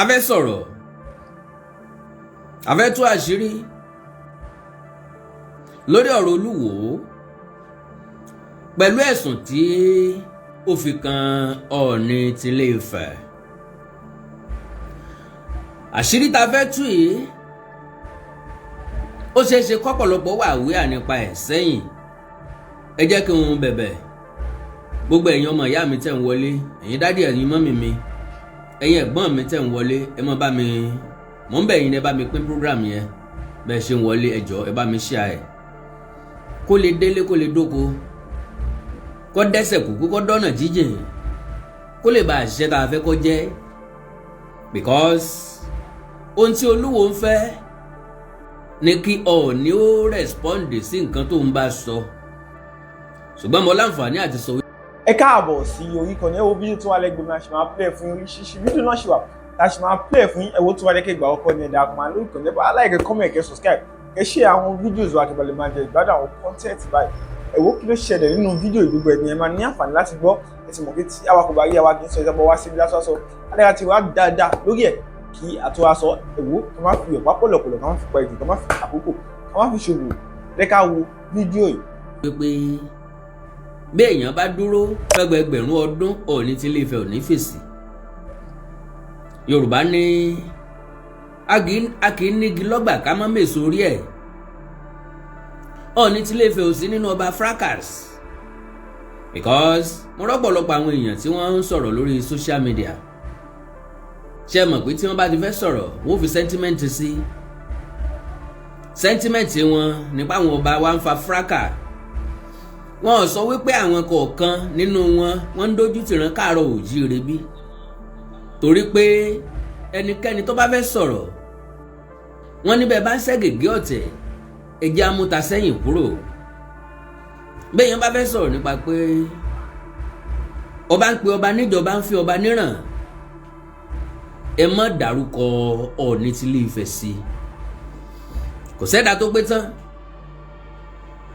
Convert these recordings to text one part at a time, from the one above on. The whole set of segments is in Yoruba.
A fẹ́ sọ̀rọ̀, a fẹ́ tú àṣírí lórí ọ̀rọ̀ Olúwo pẹ̀lú ẹ̀sùn tí ó fi kan Ọọ̀ni tilé Ifẹ̀. Àṣírí tá a fẹ́ tú yìí, ó ṣeé ṣe kọ́pọ̀lọpọ̀ wà wíwà nípa ẹ̀ sẹ́yìn. Ẹ jẹ́ kí n bẹ̀bẹ̀ gbogbo ẹ̀yin ọmọ ìyá mi tẹ̀ ń wọlé, ẹ̀yin daddy, ẹ̀yin mummy mi, ẹ̀yin ẹ̀gbọ́n mi tẹ̀ ń wọlé, ẹ mọ́ bá mi, mò ń bẹ̀ yín, ẹ bá mi pín program yẹn. Bẹ́ẹ̀ ṣe ń wọlé, ẹ jọ̀ọ́, ẹ bá mi share ẹ̀ kó lè délé, kó lè dóko, kó dẹ́sẹ̀ kúkú, kó dọ́nà jíjìn, kó lè bá àṣìṣe tá a fẹ́ kó jẹ́, because ohun tí Olúwo ń fẹ́ ni kí Ọọ̀ni ó respond sí nǹkan tó ń bá sọ, ṣùgbọ́n mo láǹfààní àti sọ. Ẹ káàbọ̀ sí orí ìkànnì. Ẹ wo fídíò tó wà lẹ́gbẹ̀ẹ́ mi, a ṣì máa play fún yín. Oríṣiríṣi fídíò náà ṣì wà tá a ṣì máa play fún yín. Ẹ wo tó wà lẹ́kẹ̀ẹ́ ìgbà ọkọ ní ẹ̀dá àkùnmá lórí ìkànnì. Ẹ bá like, comment, kẹ́ subscribe, kẹ́ share àwọn videos wa, kẹ́ lè máa jẹ ìgbádùn àwọn content báyìí. Ẹ wo kí ló ṣẹlẹ̀ nínú fídíò, gbogbo ẹ̀ ní ẹ máa ní àǹfààní láti gbọ́. Ẹ ti mọ̀ pé tí àwa kò bá rí, àwa kì í sọ ìjọba wá síbi lásán sọ adága ti wá dáadáa lórí ẹ̀ kí àtúwá sọ. Ẹ wo, ká má fi ọ̀pá pọ̀lọ̀pọ̀lọ̀, ká má fi pa ìjù, ká má fi àkókò, ká má fi ṣòwò. Ẹ ká wo fídíò yìí. Pé bí èèyàn bá dúró fẹ́gbẹ̀gbẹ̀rún ọdún, Ọọ̀ni tí Ilé Ifẹ̀ ò ní fèsì. Yorùbá ní a kì í nígi lọ́gbà ká má mèso orí ẹ̀. Ọọ̀ni tí Ilé Ifẹ̀ ò sí nínú ọba fracas, because mo rọ́pọ̀lọpọ̀ àwọn èèyàn tí wọ́n ń sọ̀rọ̀ lórí social media. Ṣé mọ̀ pé tí wọ́n bá ti fẹ́ sọ̀rọ̀, wọ́n fi sentiment sí sentiment wọn nípa àwọn ọba wa ń fa fracas. Wọn ò sọ wípé àwọn kọ̀ọ̀kan nínú wọn, wọ́n ń dójú tìran káàárọ̀ òjíire bí, torí pé ẹnikẹ́ni tó bá fẹ́ sọ̀rọ̀, wọ́n níbẹ̀ bá ń ṣẹ́gègé ọ̀tẹ̀, ẹjẹ́ amúta sẹ́yìn kúrò. Bẹ́ẹ̀ yẹn bá fẹ́ sọ̀rọ̀ nípa pé ọba ń pe ọba níjọba, ń fi ọba níràn, ẹ má dárúkọ Ọọ̀ni tí Ilé Ifẹ̀ sí. Kò sẹ́dá tó pé tán,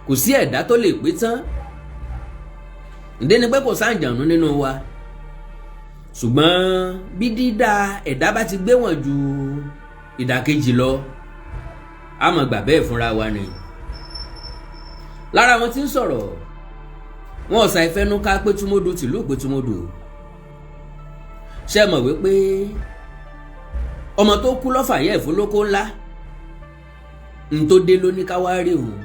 kò sí ẹ̀dá tó lè pé tán. Ǹdẹ́ ni pé kò sáǹjànú nínú wa, ṣùgbọ́n bí dídá ẹ̀dá bá ti gbé wọ̀n ju ìdàkejì lọ, a mọ̀ gbà bẹ́ẹ̀ fúnra wa ni. Lára wọn tí ń sọ̀rọ̀, wọn ò ṣàìfẹ́nu ká Pétúmọ́dù tìlú Pétúmọ́dù. Ṣé mọ̀ wípé ọmọ tó kú lọ́fà yẹ́ ẹ̀fọ́ ńlá ń tó dé ló ní ká wá rí òun,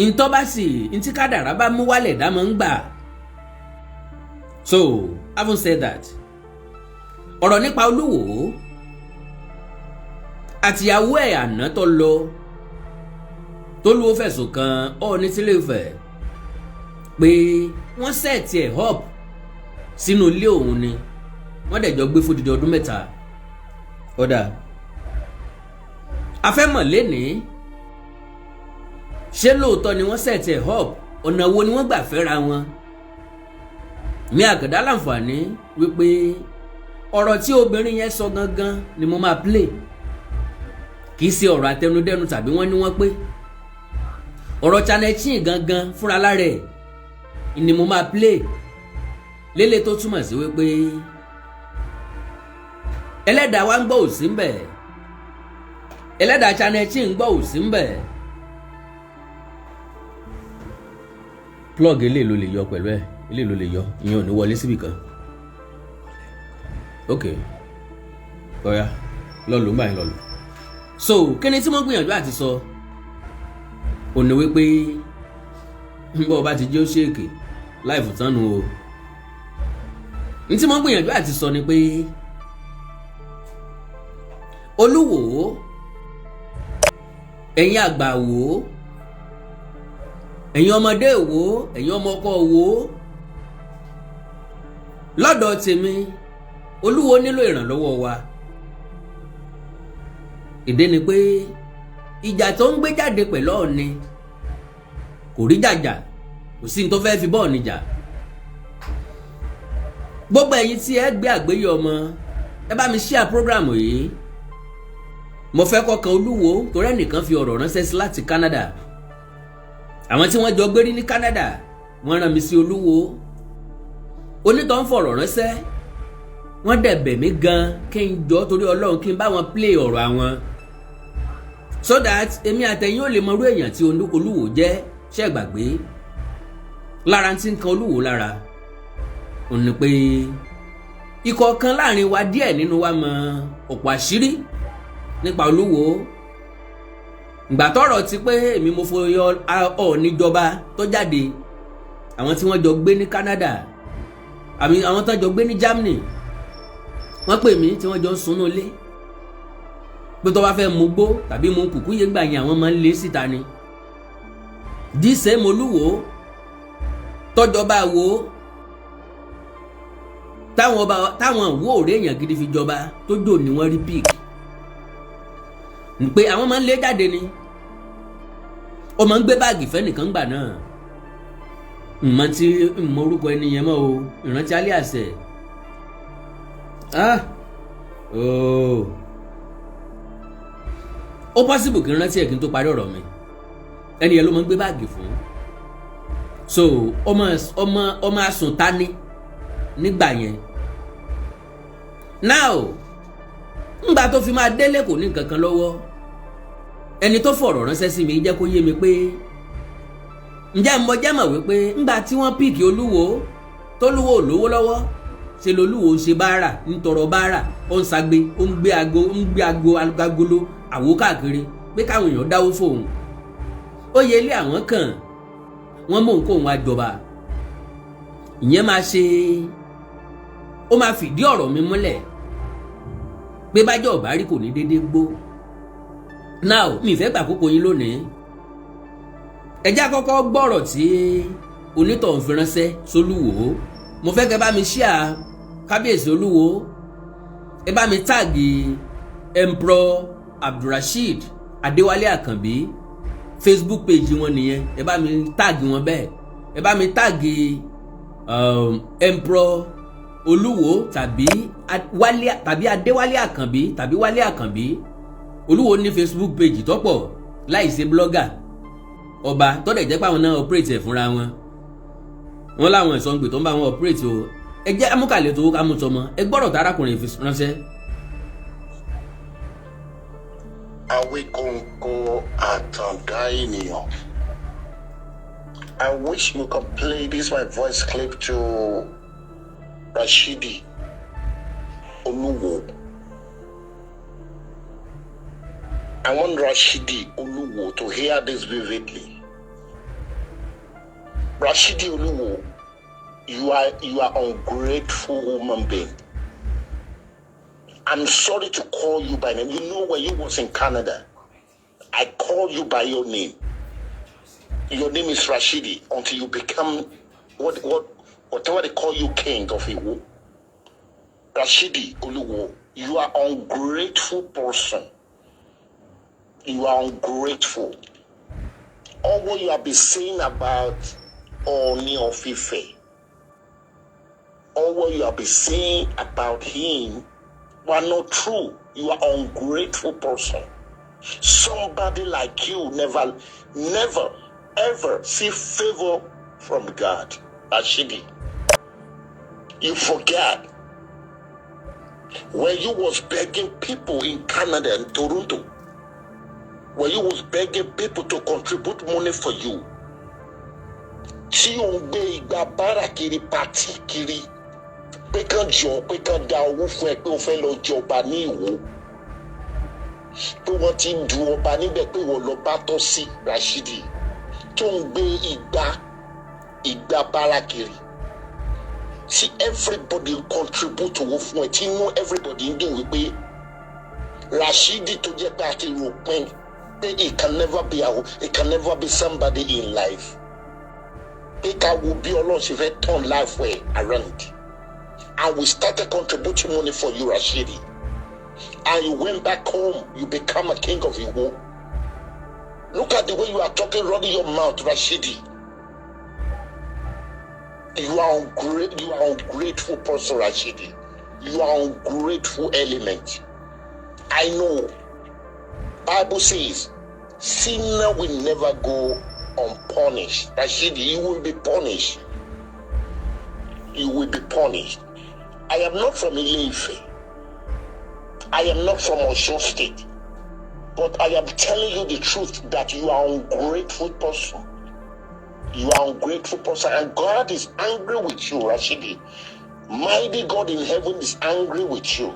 ntọ́ bá sì ntí kádàrá bá mú wálẹ̀ dá máa ń gbà. So having said that, ọ̀rọ̀ nípa Olúwo àtìyàwó ẹ̀ àná tó lọ, tó lówó fẹ̀sùn kan Ọọ̀ni tílé Ifẹ̀ pé wọ́n set ẹ̀ up sínú ilé òun ni, wọ́n dẹ̀ jọ gbé fódìdí ọdún 3. Ọ̀dà afẹ́mọ̀ lénìí, ṣé lóòótọ́ ni wọ́n set ẹ̀ up? Ọ̀nà wo ni wọ́n gbà fẹ́ra wọn? Ní àkàndá láǹfààní wípé ọ̀rọ̀ tí obìnrin yẹn sọ gangan ni mo máa play, kì í ṣe ọ̀rọ̀ àtẹnudẹ́nu tàbí wọ́n ní wọ́n pé ọ̀rọ̀ Channel Chin gangan fúnra lára ẹ̀ ni mo máa play lélẹ̀, tó túmọ̀ sí wípé ẹlẹ́dàá wa ń gbọ́ òsì ń bẹ̀, ẹlẹ́dàá Channel Chin ń gbọ́ òsì ń bẹ̀. Plug eléyìí ló lè yọ pẹ̀lú ẹ̀, eléyìí ló lè yọ, ìyẹn ò ní wọlé síbì kan. Ok, ọ̀ya, lọ́ọ̀lù ń bá yín lọ́ọ̀lù. So kí ni tí mo gbìyànjú àti sọ ò ní wípé bọ́ ọba ti jẹ́ ó ṣèkè láìfù tánu o. Ní tí mo gbìyànjú àti sọ ni pé Olúwo, ẹ̀yin àgbà wò ó, ẹ̀yin ọmọdé wò ó, ẹ̀yin ọmọ ọkọ wò ó, lọ́dọ̀ tèmi, Olúwo nílò ìrànlọ́wọ́ wa. Ìdí ni pé ìjà tó ń gbé jáde pẹ̀lú Ọọ̀ni kò rí jàjà, kò sí ní tó fẹ́ẹ́ fi bọ́ọ̀ níjà. Gbogbo ẹ̀yin tí ẹ gbé àgbéyé ọmọ, ẹ bá mi share program yìí. Mo fẹ́ kọ́kan Olúwo, torí ẹnìkan fi ọ̀rọ̀ ránṣẹ́ sí láti Canada. Àwọn tí wọ́n jọ gbérí ní Canada, wọ́n rán mi sí Olúwo. Onítọ̀ ń fọ̀rọ̀ ránṣẹ́. Wọ́n dẹ̀ bẹ̀ mí gan kí n jọ torí Ọlọ́run, kí n bá wọn play ọ̀rọ̀ àwọn, so that èmi àtẹ̀yìn ò lè mọrú èèyàn tí Olúwo jẹ́. Ṣé gbàgbé lára tí ń kan Olúwo lára ò ní pé ikọ̀ kan láàrin wa, díẹ̀ nínú wa mọ ọ̀pọ̀ àṣírí nípa Olúwo. Ìgbà tọ́rọ̀ ti pé èmi mo foyọ Ọọ̀ni jọba tó jáde, àwọn tí wọ́n jọ gbé ní Canada àmì àwọn tó jọ gbé ní Germany, wọ́n pè mí, tí wọ́n jọ ń sunú ilé, pé tó bá fẹ́ mu gbó tàbí mu kùkú yé gbà yẹn, àwọn máa ń lé síta ni. Dísè Olúwo tọ́jọba wo táwọn ọba táwọn wo òré èèyàn gidi fi jọba tó jò ní wọ́n rí píìkì pé àwọn máa ń lé jáde ni. Ó máa ń gbé báàgì fẹ́nìkan gbà náà, mọ̀ tí mọ orúkọ ẹni yẹn mọ́ o, ìrántí alẹ́ àṣẹ. Ah, ooo, ó possible kí n rántí ẹ̀ kí n tó parí ọ̀rọ̀ mi. Ẹni yẹn ló máa ń gbé báàgì fún, so ọmọ asùntání nígbà yẹn. Now, ńgbà tó fi máa délé, kò ní nǹkan kan lọ́wọ́. Ẹni tó fọ̀rọ̀ ránṣẹ́ sí mi jẹ́ kó yé mi pé, ǹjẹ́ mo jẹ́ mọ̀ wípé ńgbà tí wọ́n pick Olúwo, tólúwo ò lówó lọ́wọ́, ṣe lolúwo ń ṣe báárà, ń tọrọ báárà, ó ń sagbe, ó ń gbé ago, ń gbé ago agolo àwo káàkiri pé káwọn èèyàn dáwó fóun. Ó yẹ ilé àwọn kan wọ́n mú nǹkó òun àjọba. Ìyẹn máa ṣe, ó máa fìdí ọ̀rọ̀ mi múlẹ̀ pé bájọ́ ọ̀bá rí kò ní déédéé gbó. Now, mi ìfẹ́ gbà kókó yín lónìí. Ẹ jẹ́ àkọ́kọ́ gbọ́rọ̀ tí onítọ̀hún fi ránṣẹ́ sólúwo. Mo fẹ́ kẹ́ bá mi ṣíà kábíyèsí Olúwo, ẹ bá mi tag Emperor Abdulrasheed Adéwálé Àkànbí, Facebook page wọn nìyẹn. Ẹ bá mi tag wọn bẹ́ẹ̀, ẹ bá mi tag Emperor Olúwo tàbí Wálé tàbí Adéwálé Àkànbí tàbí Wálé Àkànbí. Olúwo ní Facebook page tọ́pọ̀ láì ṣe blogger ọba tó dẹ̀ jẹ́ pé àwọn náà operate ẹ̀ fúnra wọn. Wọn láwọn ìsọ̀ǹgbè tó ń bá wọn operate o. Ẹ jẹ́ amúkàlẹ̀ tó ká mú tọmọ. Ẹ gbọ́dọ̀ tá arákùnrin fi ránṣẹ́. Awíkóńkó àtàndá ènìyàn. I wish you could play this my voice clip to Rashidi Oluwo. I want Rashidi Oluwo to hear this vividly. Rashidi Oluwo, you are ungrateful human being. I'm sorry to call you by name. You know, when you was in Canada, I call you by your name. Your name is Rashidi until you become whatever they call you, king of Iwo. Rashidi Oluwo, you are ungrateful person. You are ungrateful. All what you have been saying about Ooni of Ife, all what you have been saying about him were not true. You are ungrateful person. Somebody like you never, never, ever see favor from God. Rashidi. You forget when you was begging people in Canada and Toronto, when you was begging people to contribute money for you, tí ò ń gbé igba bára kiri, party kiri, pé kán jọ, pé kán da owó fún ẹ, pé o fẹ́ lọ jọba ní Ìwó, pé wọ́n ti ń du ọba níbẹ̀, pé ìwọ lọ bá tọ́ sí. Rashidi tó ń gbé igba bára kiri, tí everybody contribute owó fún ẹ, tí inú everybody ń dùn wípé Rashidi tó jẹ́ pé a ti rò pin pé it can never be somebody in life, pé ká wo bí Ọlọ́run ṣe fẹ́ turn life ẹ̀ around, and we started contributing money for you, Rashidi, and you went back home, you become a king of Iwo. Look at the way you are talking, running your mouth, Rashidi. You are ungrateful person, Rashidi. You are ungrateful element. I know. Bible says, sinner will never go unpunished. Rashidi, you will be punished. You will be punished. I am not from Ile-Ife. I am not from Osun State. But I am telling you the truth that you are ungrateful person. You are ungrateful person, and God is angry with you, Rashidi. Mighty God in heaven is angry with you.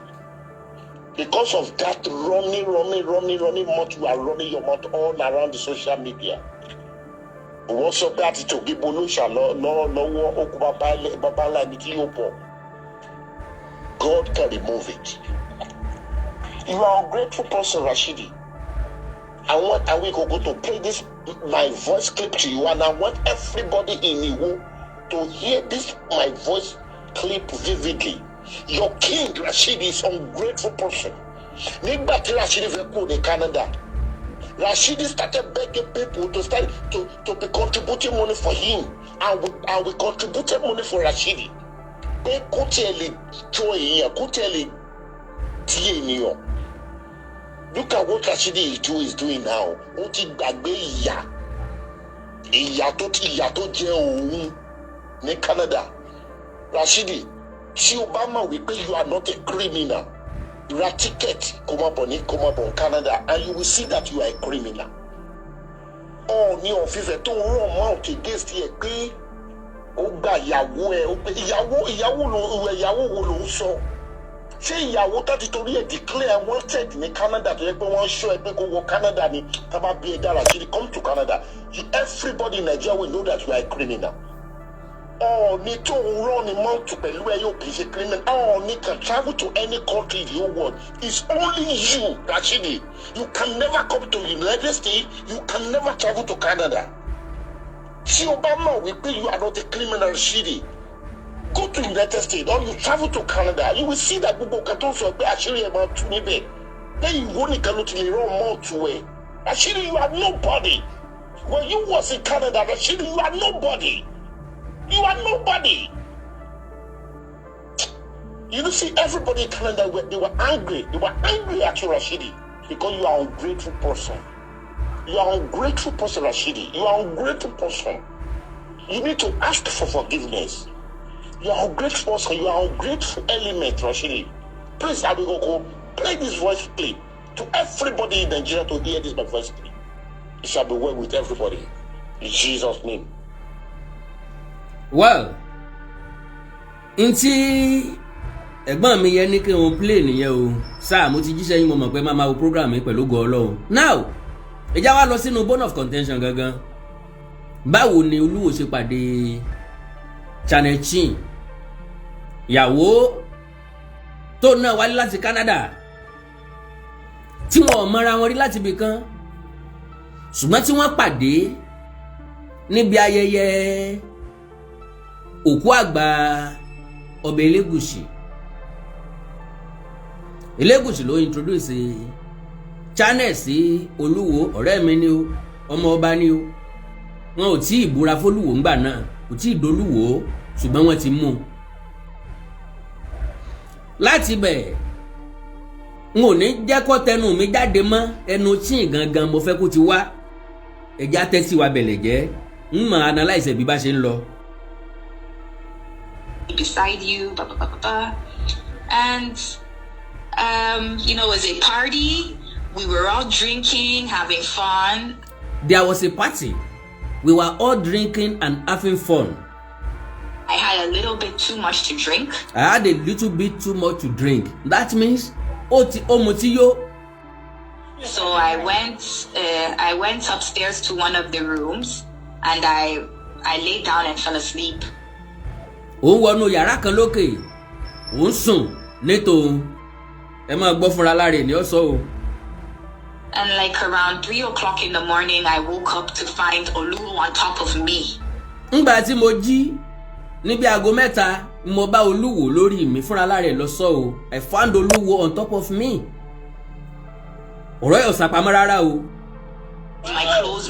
Because of that running, running, running, running mouth, you are running your mouth all around the social media. Wọ́n sọ pé àti tògé bolóṣà lọ́wọ́ ó kú bàbá ńlá ẹni tí yóò bọ̀. God can remove it. You are ungrateful person, Rashidi. I want Awikonko to play this my voice clip to you, and I want everybody in Iwo to hear this my voice clip vividly. Your king, Rashidi, is ungrateful person. Nígbà tí Rashidi fẹ́ kúrò ní Canada, Rashidi started begging people to start to be contributing money for him, and we contributed money for Rashidi. Pé kó tiẹ̀ lè jọ èèyàn, kó tiẹ̀ lè di ènìyàn. Look at what Rashidi is doing now. Ó ti gbàgbé ìyà. Ìyà tó jẹ òun ní Canada. Rashidi, tí o bá mọ̀ wípé you are not a criminal, ra ticket kó máa bọ̀ ní Canada and you will see that you are a criminal. Ọọ̀ni of Ifẹ̀ tó ń run mouth against ẹ pé ó gba ìyàwó ẹ, ó pé ìyàwó wo ló ń sọ? Ṣé ìyàwó tó ti torí ẹ̀ declare wanted ní Canada tó yẹ pé wọ́n ṣọ́ ẹ pé kó wọ Canada ni? Tá bá bí ẹ dára ṣe come to Canada, you, everybody in Nigeria will know that you are a criminal. Ọọ̀ni tó ń run ní mouth pẹ̀lú ẹ yóò kì í ṣe criminal. Ọọ̀ni can travel to any country in the whole world. It's only you, Rashidi. You can never come to United States. You can never travel to Canada. Tí o bá mọ̀ wípé you are not a criminal, Rashidi, go to United States or you travel to Canada, you will see that gbogbo nǹkan tó ń sọ pé àṣírí ẹ̀ máa tú níbẹ̀. Lẹ́yìn ìwọ nìkan ló ti lè run mouth ẹ̀. Rashidi, you are nobody. When you was in Canada, Rashidi, you are nobody. You are nobody. You don't see everybody in Canada, they were angry. They were angry at you, Rashidi, because you are ungrateful person. You are ungrateful person, Rashidi. You are ungrateful person. You need to ask for forgiveness. You are ungrateful person. You are ungrateful element, Rashidi. Please, Awikonko, play this voice clip to everybody in Nigeria to hear this my voice clip. It shall be well with everybody. In Jesus' name. Well, ntí ẹ̀gbọ́n mi yẹn ní kí n play nìyẹn o. Sáà mo ti jíṣẹ́ yín, mo mọ̀ pé máa ma wo program mi pẹ̀lú ògo Ọlọ́run. Now, ẹ já wa lọ sínú bone of contention gangan. Báwo ni Olúwo ṣe pàdé Channel Chin, ìyàwó tó náà wálé láti Canada, tí wọn ò mọra wọn rí láti ibì kan, ṣùgbọ́n tí wọ́n pàdé níbi ayẹyẹ òkú àgbà ọba Elégùṣì? Elégùṣì ló introduce Channel sí Olúwo. Ọ̀rẹ́ mi ni o, ọmọ ọba ni o. Wọn ò tí ì búra fólúwo ńgbà náà, kò tí ì dolúwo, ṣùgbọ́n wọ́n ti mú un. Láti bẹ̀, n ò ní jẹ́ kó tẹnu mi jáde mọ́. Ẹnu Chin gangan mo fẹ́ kó ti wá. Ẹja tẹ́sí wa bẹ̀lẹ̀ jẹ́ ń mọ̀ analyse bí bá ṣe ń lọ. Beside you, blah, blah, blah, blah, blah. And, it was a party. We were all drinking, having fun. There was a party. We were all drinking and having fun. I had a little bit too much to drink. I had a little bit too much to drink. That means ó ti ó mutí yó. So I went upstairs to one of the rooms and I laid down and fell asleep. Òun wọnú yàrá kan lókè, òun sùn nítòun. Ẹ máa gbọ́ fúnra lára ẹ̀ ní ọ̀sọ́ o. And like around 3 o'clock in the morning, I woke up to find Oluwo on top of me. Ńgbà tí mo jí níbi aago 3, mo bá Olúwo lórí mi. Fúnra lára ẹ̀ lọ sọ o. I found Olúwo on top of me. Ọ̀rọ̀ yóò sàpamọ́ rárá o.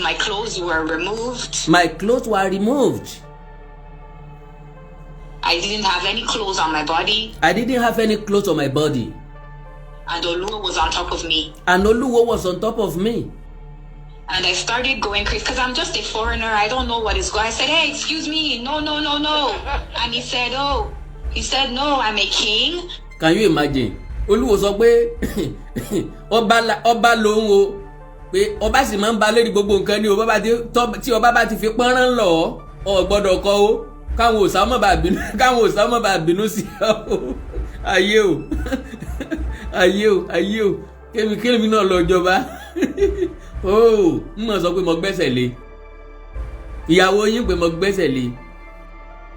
My clothes were removed. My clothes were removed. I didn't have any clothes on my body, I didn't have any clothes on my body. And Oluwo was on top of me. And Olúwo was on top of me. And I started going crazy because I'm just a foreigner. I don't know what is going. I said, "Hey, excuse me, no, no, no, no." And he said, "Oh, He said, "No, I'm a king." Can you imagine? Olúwo sọ pé ọba lòun o, pé ọba sì máa ń ba lórí gbogbo nǹkan ní o. Bá tí ọba bá ti fi pọ́nrán lọ, ọ gbọ́dọ̀ kọ́ o, káwọn òòṣà má bàa bínú, káwọn òòṣà má bàa bínú sí ọ o. Ayé o, ayé o, ayé o! Kémi kémi náà lọ jọba o. Ń mọ̀ sọ pé mo gbẹ́sẹ̀ lé ìyàwó yín, pé mo gbẹ́sẹ̀ lé.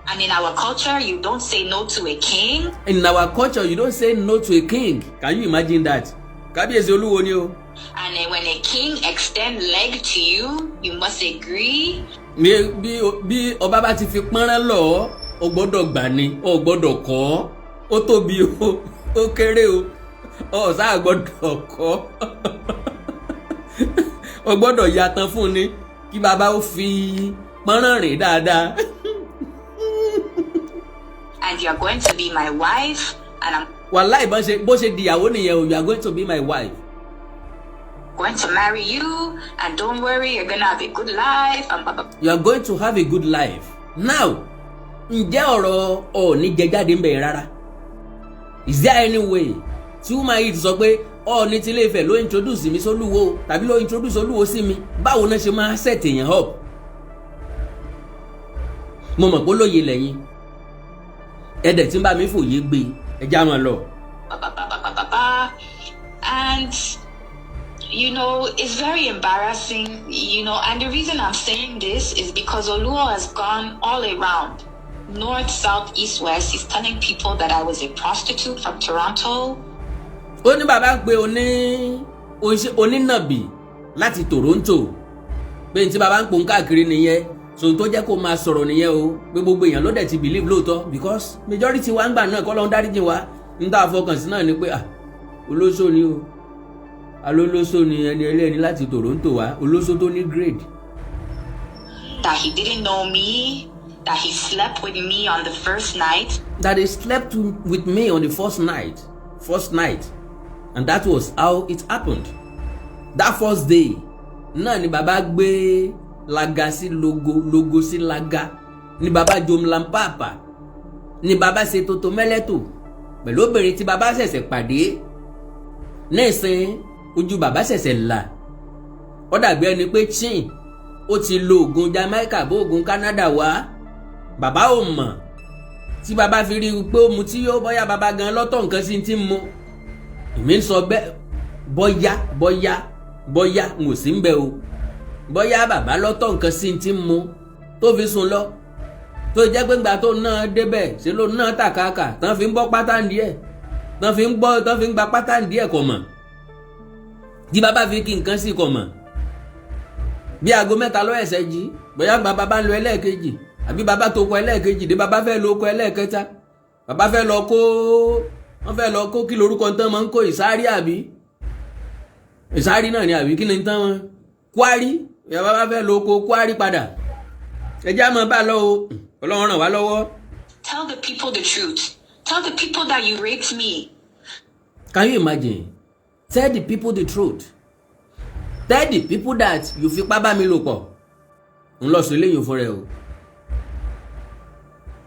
And in our culture, you don't say no to a king. In our culture, you don't say no to a king. Can you imagine that? Kábíyèsí Olúwo ni o. And then when a king extend leg to you, you must agree. Bí ọba bá ti fi pọ́nrán lọ, ọ gbọ́dọ̀ gbà ni, ọ gbọ́dọ̀ kọ́. Ó tóbi o, ó kéré o, ọ sáà gbọ́dọ̀ kọ́, ọ gbọ́dọ̀ yàtọ̀ fún ni kí bàbá ó fi pọ́nrán rìn dáadáa. And you're going to be my wife. And I'm Wàláì, bó ṣe dìyàwó nìyẹn o. You are going to be my wife. going to marry you. And don't worry, you're going to have a good life. And blah, blah, You are going to have a good life. Now, ǹjẹ́ ọ̀rọ̀ Ọọ̀ni jẹ jáde ń bẹ̀ rárá? Is there any way tí woman yìí ti sọ pé Ọọ̀ni tí Ilé Ifẹ̀ ló introduce mi sólúwo tàbí ló introduce Olúwo sí mi? Báwo náà ṣe máa set èèyàn up? Mo mọ̀ pé olóye lẹ́yìn ẹ̀dẹ̀ tí ń bá mi fòye gbé ẹja máa lọ. Blah, blah, blah, blah, blah, blah. And, it's very embarrassing. And the reason I'm saying this is because Oluwo has gone all around north, south, east, west. He's telling people that I was a prostitute from Toronto. Ó ní bàbá pé oní onínàbì láti Toronto, pé ní tí bàbá ń pòun káàkiri nìyẹn. So tó jẹ́ kó máa sọ̀rọ̀ nìyẹn o, pé gbogbo èèyàn ló dẹ̀ ti believe lóòótọ́, because majority wa ń gbà náà kọ́ ló ń dáríjì wa. Ń tá a fọkàn sí náà ni pé, ah, olóṣó ni o, alólóṣó ni ẹni ẹlẹ́ni láti Toronto wá, olóṣó tó ní grade. That he didn't know me, that he slept with me on the first night. That he slept with me on the first night, and that was how it happened. That first day náà ni bàbá gbé laga sí logo, logo sí laga, ni bàbá jomlampapa, ni bàbá ṣe toto mẹ́lẹ́tò pẹ̀lú obìnrin tí bàbá ṣẹ̀ṣẹ̀ pàdé. Nísìn ojú bàbá ṣẹ̀ṣẹ̀ là, ó dàbí ẹni pé chin ó ti lo oògùn Jamaica bó oògùn Canada wá. Bàbá ò mọ̀ tí bàbá fi rí i pé ó mu tí yóò bọ́yá bàbá gan lọ́tọ̀ nǹkan sí ti ń mu. Èmi ń sọ bẹ́ẹ̀, bọ́yá bọ́yá bọ́yá n ò sí ń bẹ o, bọ́yá bàbá lọ́tọ̀ nǹkan sí ti ń mu tó fi sùn lọ, tó jẹ́ pé ńgbà tó náà débẹ̀ ṣe ló náà tàkàkà tán fi ń bọ́ pátá ń díẹ̀, tán fi ń gbọ́, tán fi ń gba pátá ń díẹ̀, kọ̀ mọ̀ tí bàbá fi kí nǹkan sí, kọ̀ mọ̀. Bí aago 3 ló ẹsẹ̀ jí, bóyá gba bàbá ń lo ẹlẹ́ẹ̀kejì àbí bàbá tó kọ ẹlẹ́ẹ̀kejì dé, bàbá fẹ́ lo kọ ẹlẹ́ẹ̀kẹta, bàbá fẹ́ lọ kó, wọ́n fẹ́ lọ kó kí lorúkọ tán máa ń kó, ìsárí àbí ìsárí náà ni àbí kí ni tán wọn, kwari ìyá, bàbá fẹ́ lọ kó kwari padà. Ẹjẹ́ àmọ́ bá lọ o, Ọlọ́run ràn wá lọ́wọ́. Tell the people the truth. Tell the people that you raped me. Can you imagine? Tell the people the truth. Tell the people that you fipá bá mi lò pọ̀. Ń lọ sí eléyìí fún rẹ o.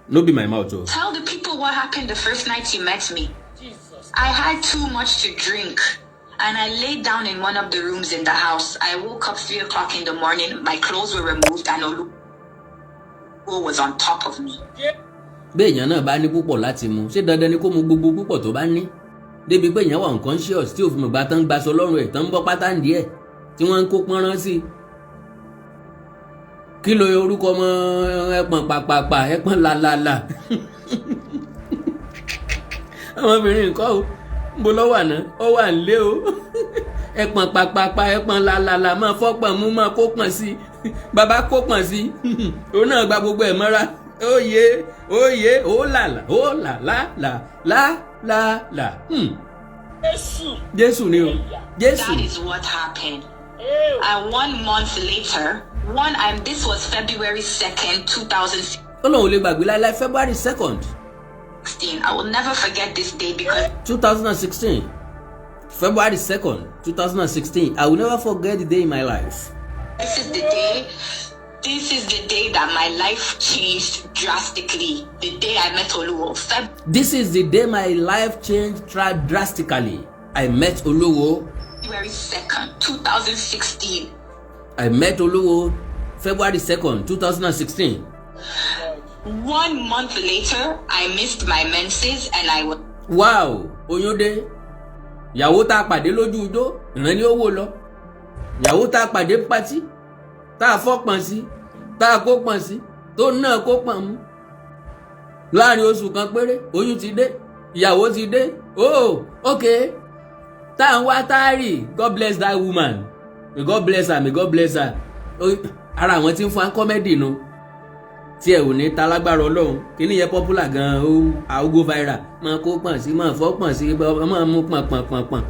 No be my mouth o. Tell the people what happened the first night you met me. I had too much to drink and I laid down in one of the rooms in the house. I woke up 3 o'clock in the morning. My clothes were removed and Olu was on top of me. Bí èèyàn náà bá ní púpọ̀ láti mu, ṣé dandan ni kó mu gbogbo púpọ̀ tó bá ní débi pé èèyàn wà unconscious tí òfin mọ̀gbà tán gbaṣọ lọ́rùn ẹ̀, tán ń bọ́ pátá ń díẹ̀, tí wọ́n ń kó pọ́nrán sí i? Kí ló orúkọ ọmọ ẹpọ̀n pàpàpà, ẹpọ̀n làlàlà, ọmọbìnrin nǹkan o, ń bo lọ́wọ́ àná ó wà ń lé o. Ẹpọ̀n pàpàpà, ẹpọ̀n làlàlà, máa fọ́pọ̀n mú, máa kó pọ̀n sí i. Bàbá kó pọ̀n sí i, òun náà gba gbogbo ẹ̀ mọ́ra. Óye óye, ó làlà, ó là là là là là là. Jésù ni o, Jésù. That is what happened. And one month later, one and this was February 2nd, 2016. Ó lóun ò lè gbàgbé láéláé February 2nd, I will never forget this day because 2016, February 2nd, 2016. I will never forget the day in my life. this is the day This is the day that my life changed drastically. The day I met Oluwo. This is the day my life changed drastically. I met Oluwo. February 2nd, 2016. I met Oluwo February 2nd, 2016. One month later, I missed my menses and I was Wow, oyún dé. Ìyàwó tá a pàdé lójú ijó, ìran ni ó wò lọ. Ìyàwó tá a pàdé party, tá a fọ́pọ̀n sí, tá a kó pọ̀n sí, tó náà kó pọ̀n mú. Láàrin oṣù kan péré, oyún ti dé, ìyàwó ti dé. Oh, okay. Tá à ń wá táàrì, God bless that woman. May God bless her, may God bless her. Ara àwọn tí ń fún wa comedy nu tí ẹ ò ní ta lágbára Ọlọ́run. Kíní yẹn popular gan, ó àwògó viral, máa kó pọ̀n sí, máa fọ́ pọ̀n sí, máa mú pọ̀n pọ̀n pọ̀n pọ̀n.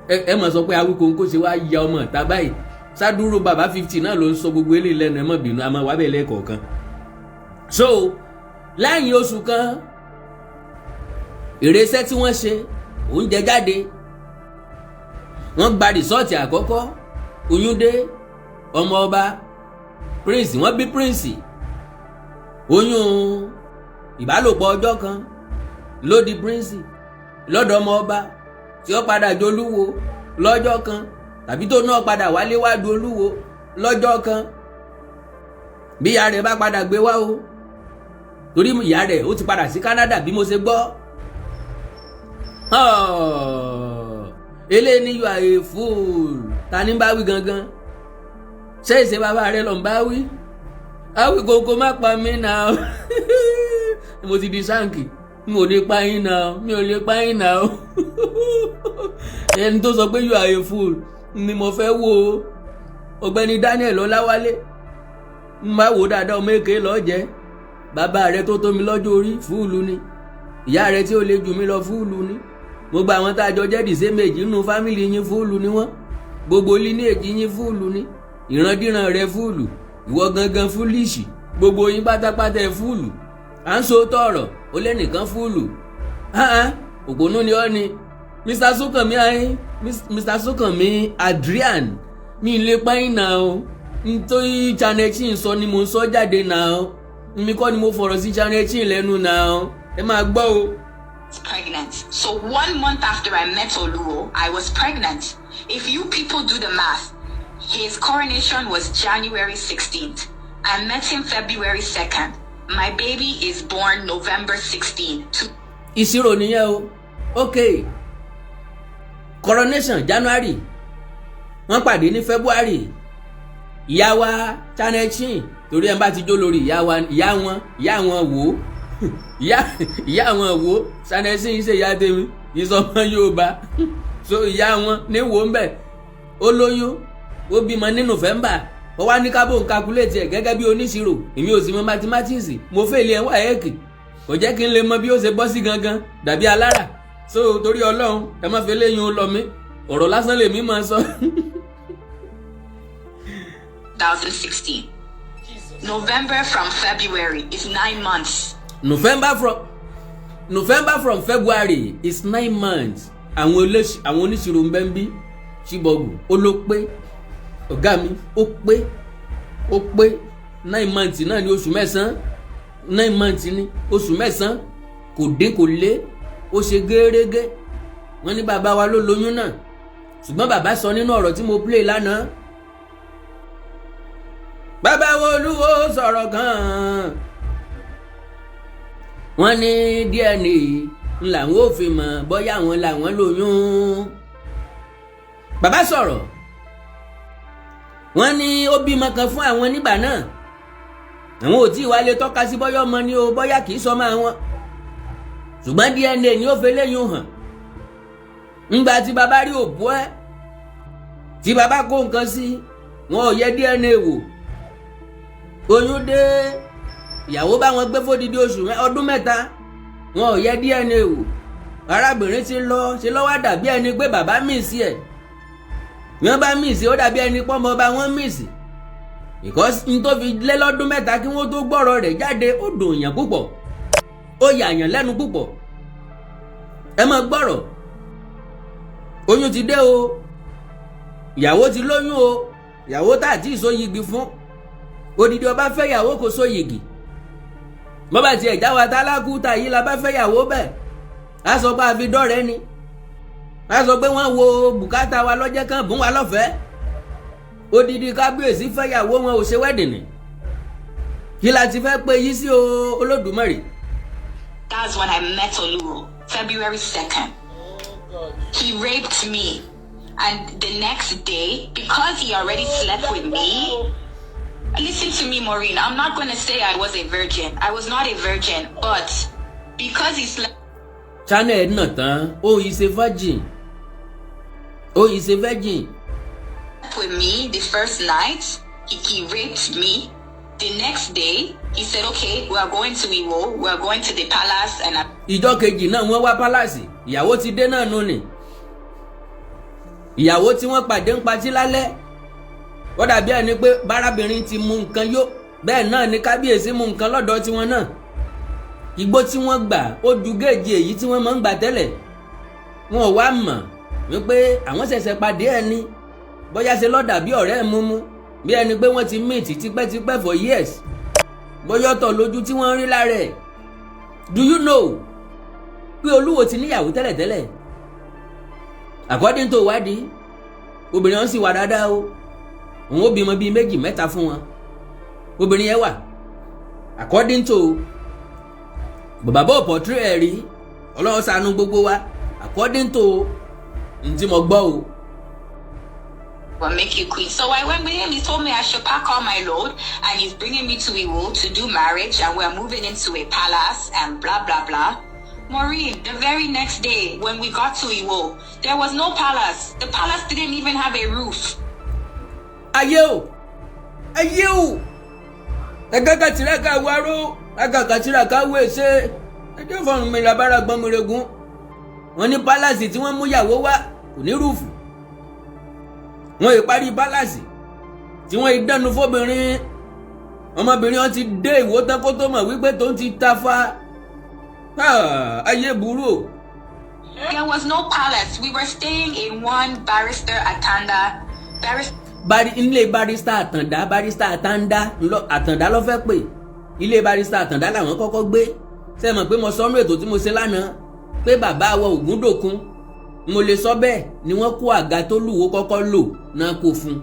Ẹ mọ̀ sọ pé Awíkonko ṣe wá ya ọmọ ìta báyìí. Sádúró bàbá 50 náà ló ń sọ gbogbo eléyìí lẹ́nu. Ẹ má bínú, àmọ́ wàá bẹ̀ lẹ́ẹ̀kọ̀ọ̀kan. So lẹ́yìn oṣù kan, ìrẹsẹ́ tí wọ́n ṣe oúnjẹ jáde, wọ́n gba result àkọ́kọ́, oyún dé, ọmọ ọba prince, wọ́n bí prince. Oyún ìbálòpọ̀ ọjọ́ kan ló di prince lọ́dọ̀ ọmọ ọba tí ó padà jolúwo lọ́jọ́ kan, tàbí tó náà padà wálé wá du olúwo lọ́jọ́ kan, bí ìyá rẹ̀ bá padà gbé wá o, torí ìyá rẹ̀ ó ti padà sí Canada bí mo ṣe gbọ́. Oh, eléyìí ni you are a fool. Ta ni bá wí gangan? Ṣé ìṣe bàbá rẹ lọ ń bá wí? Awíkonko má pa mí náà, mo ti di sáǹkì, mi ò lè pa yín náà, mi ò lè pa yín náà. Ẹni tó sọ pé you are a fool ni mo fẹ́ wo, ọ̀gbẹ́ni Daniel Ọláwálé. Ń bá wò dáadáa, ọmọ èké lọ́ọ́ jẹ́. Bàbá rẹ tó tó mi lọ́jọ́ orí, fool ni. Ìyá rẹ tí ó lè jù mí lọ, fool ni. Gbogbo àwọn tá a jọ jẹ́ the same age nínú family yín, fool ni wọ́n. Gbogbo lineage yín, fool ni. Ìrandíran rẹ, fool. Ìwọ gangan, foolish. Gbogbo yín pátápátá ẹ fool. À ń so tọ̀rọ̀ ó lé nìkan, fool. Òpònú ni ọ́ ni. Mr Sukanmi ayé, Mr Sukanmi Adrian, mi lè pẹ́yìn náà o. Nítorí Channel Chin sọ ni mo ń sọ jáde náà, mi kọ́ ni mo fọ̀rọ̀ sí Channel Chin lẹ́nu náà. Ẹ máa gbọ́ o. Pregnant. So one month after I met Oluwo, I was pregnant. If you people do the math, his coronation was January 16th. I met him February 2nd. My baby is born November 16th. Ìṣirò nìyẹn o. Ok, coronation January, wọ́n pàdé ní February. Ìyá wa Channel Chin, torí ẹ̀ ń bá ti jó lórí ìyá wa, ìyá wọn, ìyá wọn wò ó, ìyá ìyá wọn wò ó. Channel Chin ṣe ìyá tèmi, ìsọmọ Yorùbá. So ìyá wọn ní wò ń bẹ̀, ó lóyún, ó bímọ ní November. Ó wá ní kábò ń calculate ẹ̀ gẹ́gẹ́ bí oníṣirò. Èmi ò sì mọ mathematics, mo fail ẹ̀ WAEC, kò jẹ́ kí n lè mọ bí ó ṣe bọ́ sí gangan dàbí alára. So torí Ọlọ́run, ẹ má fi léyìn ó lọ mí, ọ̀rọ̀ lásán lèmi máa sọ. 2016. November from February is 9 months. November from February is 9 months. Àwọn oníṣirò ń bẹ́ ń bí ṣíbọ̀gù. Ó ló pé, ọ̀gá mi, ó pé, ó pé. 9 months náà ní oṣù 9. 9 months ní oṣù 9, kò dín kò lé, ó ṣe gẹ́rẹ́gẹ́. Wọ́n ní bàbá wa ló lóyún náà, ṣùgbọ́n bàbá sọ nínú ọ̀rọ̀ tí mo play lánàá, bàbá wo Olúwo sọ̀rọ̀ gan-an. Wọ́n ní DNA ń làwọn ò fi mọ̀ bóyá àwọn làwọn lóyún. Bàbá sọ̀rọ̀, wọ́n ní ó bímọ kan fún àwọn nígbà náà, àwọn ò tí ì wá lè tọ́ka sí bóyá ọmọ ni o, bóyá kì í sọmọ àwọn, ṣùgbọ́n DNA ni ó fi léyìn hàn. Ńgbà tí bàbá rí òbú ẹ, tí bàbá kó nǹkan sí, wọn ò yẹ DNA wò. Oyún dé, ìyàwó bá wọn gbé fódìdí oṣù ọdún 3, wọn ò yẹ DNA wò. Arábìnrin ti lọ ṣe lọ́wọ́, dàbí ẹni pé bàbá miss ẹ̀. Wọ́n bá miss, ó dàbí ẹni pọ́nmọ́ bá wọ́n miss, because n tó fi lé lọ́dún 3 kí wọ́n tó gbọ́rọ̀ rẹ̀ jáde, ó dùn yàn púpọ̀, ó yà yàn lẹ́nu púpọ̀. Ẹ máa gbọ́rọ̀. Oyún ti dé o, ìyàwó ti lóyún o, ìyàwó tá àti ìsóyigi fún. Odidi ọba fẹ́yàwó, kò so yìgì. Bọ́bá tiẹ̀ jáwa tálákùúta yìí la bá fẹ́yàwó bẹ́ẹ̀, á sọ pé a fi dọ́rẹ̀ẹ́ ni, á sọ pé wọ́n wo bùkátà wa lọ́jẹ́ kan bùn wa lọ́fẹ̀ẹ́. Odidi kábíyèsí fẹ́yàwó, wọn ò ṣe wedding. Kí la ti fẹ́ pé yí sí o, Olódùmarè? That's when I met Oluwo, February 2nd. He raped me. And the next day, because he already slept with me, listen to me, Maureen. I'm not going to say I was a virgin. I was not a virgin, but because he slept Channel náà tán ó yìí ṣe virgin, ó yìí ṣe virgin. with me the first night, he raped me. The next day, he said, "Okay, we are going to Iwo, we are going to the palace," and I Ìjọ kejì náà wọ́n wá palace. Ìyàwó ti dé náà nù ni. Ìyàwó tí wọ́n pàdé ń patí lálẹ́, ó dàbí ẹni pé bárábìnrin ti mú nǹkan yó. Bẹ́ẹ̀ náà ni kábíyèsí mú nǹkan lọ́dọ̀ tiwọn náà. Igbó tí wọ́n gbà ó ju géèjì èyí tí wọ́n máa ń gbà tẹ́lẹ̀. Wọn ò wá mọ̀ wípé àwọn ṣẹ̀ṣẹ̀ pàdé ẹni, bóyá ṣe lọ́dà bí ọ̀rẹ́ mú mú, bí ẹni pé wọ́n ti meet tipẹ́tipẹ́ for years, bóyá ọ̀tọ̀ lójú tí wọ́n ń rí lára ẹ̀. Do you know pé Olúwo ti níyàwó tẹ́lẹ̀tẹ́lẹ̀? According to ìwádìí, obìnrin wọn sì wà dáadáa o. Òun ó bímọ bíi méjì mẹ́ta fún wọn. Obìnrin yẹn wà, according to bàbá bò portray ẹ̀ rí. Ọlọ́run ṣàánú gbogbo wa. According to ntí mo gbọ́ o. Will make you queen. So I went with him. He told me I should pack all my load and he's bringing me to Iwo to do marriage and we're moving into a palace and blah, blah, blah. Maureen, the very next day when we got to Iwo, there was no palace. The palace didn't even have a roof. Ayé o, ayé o! Ẹgẹ́gẹ́ tìrẹ́kà waró, ẹgẹ́gẹ́ tìrẹ́kà wéṣe, ẹjẹ́ fọ̀rùn mi làbára gbọ́n mi regun. Wọ́n ní palace tí wọ́n mú yàwó wá kò ní roof. Wọ́n ì parí palace tí wọ́n ì dánu fóbìnrin. Ọmọbìnrin wọn ti dé Ìwó tán kó tó mọ̀ wípé tó ń ti ta fa. Ayé burú o. There was no palace. We were staying in one Barrister Atanda. Barrister Bari ilé Barrister Àtàndá, Barrister Àtàndá Àtàndá ló fẹ́ pè. Ilé Barrister Àtàndá làwọn kọ́kọ́ gbé. Ṣe mọ̀ pé mo sọ ọ́nú ètò tí mo ṣe lánàá pé bàbá wa Ògúndòkun, mo lè sọ bẹ́ẹ̀ ni, wọ́n kó àga tó lúwo kọ́kọ́ lò náà kó fún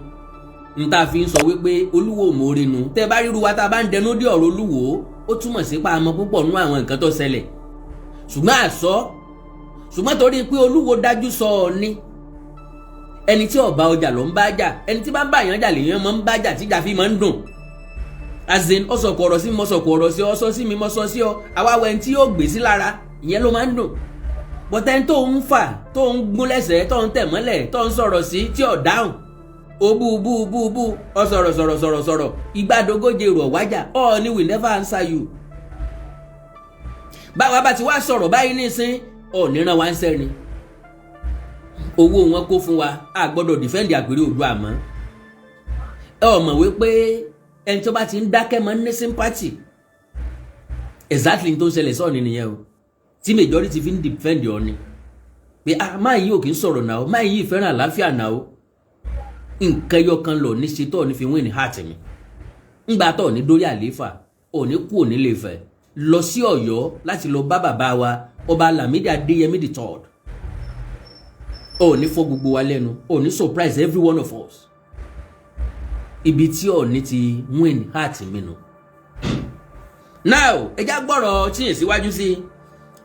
un, n tá a fi ń sọ wípé Olúwo mòore nu. Tẹ́ bá ríru wa tá a bá ń dẹnu dé ọ̀rọ̀ Olúwo, ó túmọ̀ sí pa àmọ́ púpọ̀ nú àwọn nǹkan tó ṣẹlẹ̀, ṣùgbọ́n àsọ, ṣùgbọ́n torí pé Olúwo dájú sọ ọ ní ẹni tí ọba ọjà ló ń bá jà, ẹni tí bá ń bá yàn jà lèèyàn máa ń bá jà, tíjà fi máa ń dùn. As in, ọsọkọ ọ̀rọ̀ sí mi, mọsọkọ ọ̀rọ̀ sí ọ, sọ sí mi, mọ sọ sí ọ, àwa wẹ̀ tí yóò gbé sí lára, ìyẹn ló máa ń dùn. Bọ́tẹ́ tó ń fà, tó ń gún lẹ́sẹ̀, tó ń tẹ̀ mọ́lẹ̀, tó ń sọ̀rọ̀ sí tí ò dáhùn, ó bú bú bú bú, ọ sọ̀rọ̀ sọ̀rọ̀ sọ̀rọ̀ sọ̀rọ̀, ìgbàdógóje rọ̀ wájà ọ ní, "We never answer you." Báwa bá ti wá sọ̀rọ̀ báyìí nísín, ọ̀ níran wa ń sẹ́ni owó wọn kó fún wa, a gbọ́dọ̀ defend àpèrè Oòduà mọ́. Ẹ ò mọ̀ wípé ẹni tó bá ti ń dákẹ́ máa ń ní sympathy. Exactly tó ń ṣẹlẹ̀ sọ́ọ̀ni nìyẹn o, tí majority fi ń defend Ọọ̀ni pé, ah, máa yìí ò kì í sọ̀rọ̀ náà, máa yìí fẹ́ràn àlàáfíà náà o. Nǹkan ẹyọ kan lọ ní ṣe tó ní fi win ní heart mi. Ńgbà tó ní dórí àlééfà, òní kú òní lè fẹ́ lọ sí Ọ̀yọ́ láti lọ bá bàbá wa, Ọba Lámídì Adéyẹmí the Third. Òní fọ́ gbogbo wa lẹ́nu, òní surprise every one of us. Ibi tí Ọọ̀ni ti win heart mi nù. Now, ẹ já gbọ́rọ̀ tíyìn síwájú sí.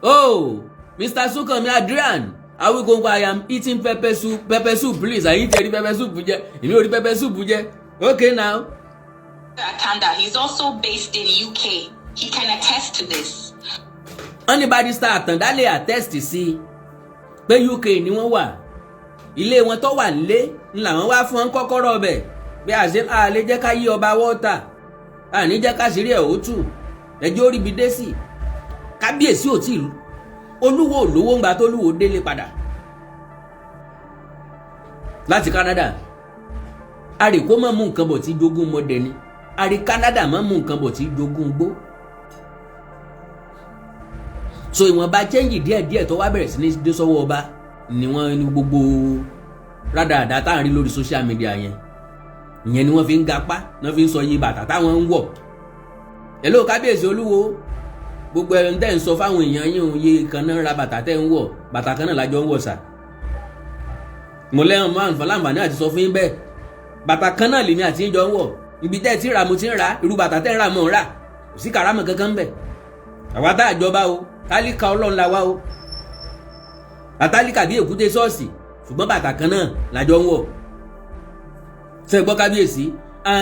Oh, Mr. Sukanmi Adrian Awikonko, I am eating pepper soup, pepper soup, please. Àyìn tẹ̀ rí pepper soup jẹ, èmi ò rí pepper soup jẹ. Okay now. Atanda, he's also based in UK. He can attest to this. Wọ́n ní Barrister Àtàndá lè attest sí pé UK ni wọ́n wà. Ilé wọn tó wà nílé ń làwọn wá fún wọn kọ́kọ́rọ́ ọbẹ̀ bí àṣẹ àlè jẹ́ ká yí ọba wọ́ọ̀tà, àní jẹ́ ká ṣeré ẹ̀ ó tù ẹjọ́ orí bi dé sí. Kábíyèsí ò tí Olúwo olówó ń gba tó lúwo délé padà láti Canada. Àrèkó máa mú nǹkan bọ̀ tí jogún mọ́dẹ ni, àrí Canada máa mú nǹkan bọ̀ tí jogún gbó. So ìwọ̀nba change díẹ̀díẹ̀ tó wá bẹ̀rẹ̀ sí ní dé sọ́wọ́ ọba ni wọ́n ní gbogbo rádàràdà tá à ń rí lórí social media yẹn. Ìyẹn ni wọ́n fi ń gapá, wọ́n fi ń sọ iye bàtà táwọn ń wọ̀. Hello, kábíyèsí olúwo, gbogbo ẹni tẹ́ ń sọ fáwọn èèyàn yín òun, iye kan náà ra bàtà tẹ́ ń wọ̀, bàtà kan náà lájọ ń wọ̀ sà. Mo lẹ́hìn máa ń fọ láǹfààní àti sọ fún yín bẹ́ẹ̀, bàtà kan náà lèmi àti yín jọ ń wọ̀. Ibi tẹ́ ẹ ti rà, mo ti ń rà. Irú bàtà tẹ́ ń rà, mo ń rà. Kò sí kàrámọ̀ kankan bẹ̀. Àwa tá àjọba o, tálíkà ọlọ́run la wá o, àtálíkà bí èkúté ṣọ́ọ̀ṣì, ṣùgbọ́n bàtà kan náà lájọ ń wọ̀. Ṣe gbọ́, kábíyèsí?